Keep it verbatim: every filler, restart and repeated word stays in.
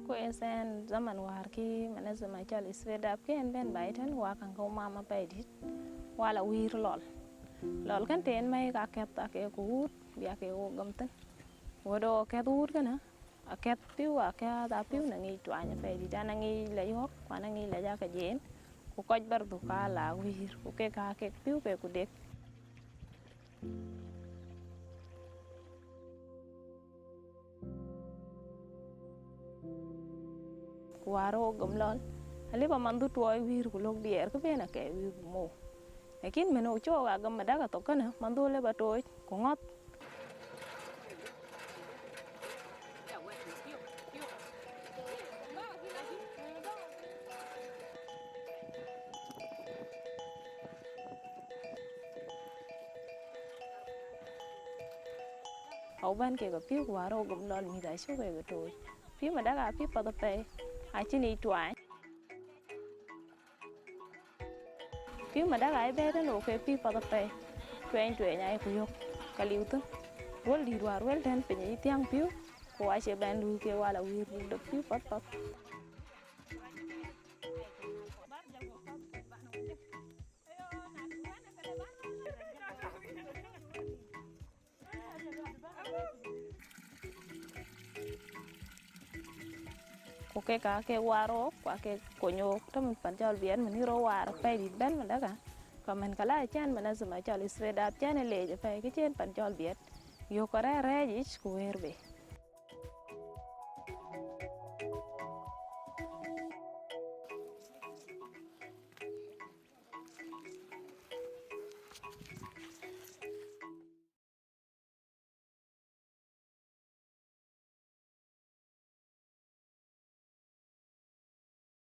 Ku ë thɛɛn zaman wäär kï manazama cɔl Straight Up kën bɛ̈n baai tën, wa käŋ ke mama apɛidït, wa la wïïr lɔl. Lɔl kën tën mɛ̈i ka kɛ̈th ake ku wuut, bï ake wo gam thïn. Wëdë wo kɛ̈th wuut kënë, akɛ̈th pïu, akɛ̈th apïu na ŋic tuany apɛidït, an aŋic lɛc ɣɔ̈k, ku an aŋic lɛc ake jen, ku kɔc bɛ̈rdu ka la wïïr, ku kek ka kek pïu ke ku dek. Ku wäär wo gam lɔl, alëu ba manhdu tuɔɔc wïïr ku lok diɛɛr kë ben akɛɛi wïïr ku mou. Lakin mën wo cɔk a gam madäk athok kënë, manhdu alëu ba tooc ku ŋɔ̈th. Au bɛ̈n kek apïu ku wäär wo gam lɔl mïth acuk kek tooc. Pïu madäk a pïu path apɛi, acïn yic tuany. Pïu madäk aa bɛ̈ɛ̈i tën wo ke pïu path apɛi, tuɛny tuɛny aa ku yök, ka liu thïn. Ruɔl dït wäär ruɛl tën piny ayï thiäŋ pïu, ku acie bɛ̈n luui ke wala wïïr buk dek pïu path path. Ku kek aa kek waar wok, ku aa kek kony wok, tëmën pan cɔl biɛt, mën yï rɔt waar apɛidït bɛ̈n madäk, ka mën ka la cän manazama cɔl Straight Up cän ë leec apɛi, kë cïn pan cɔl biɛt, yök kɔc rɛ̈ɛ̈r rɛ̈ɛ̈c yic ku wëër bei.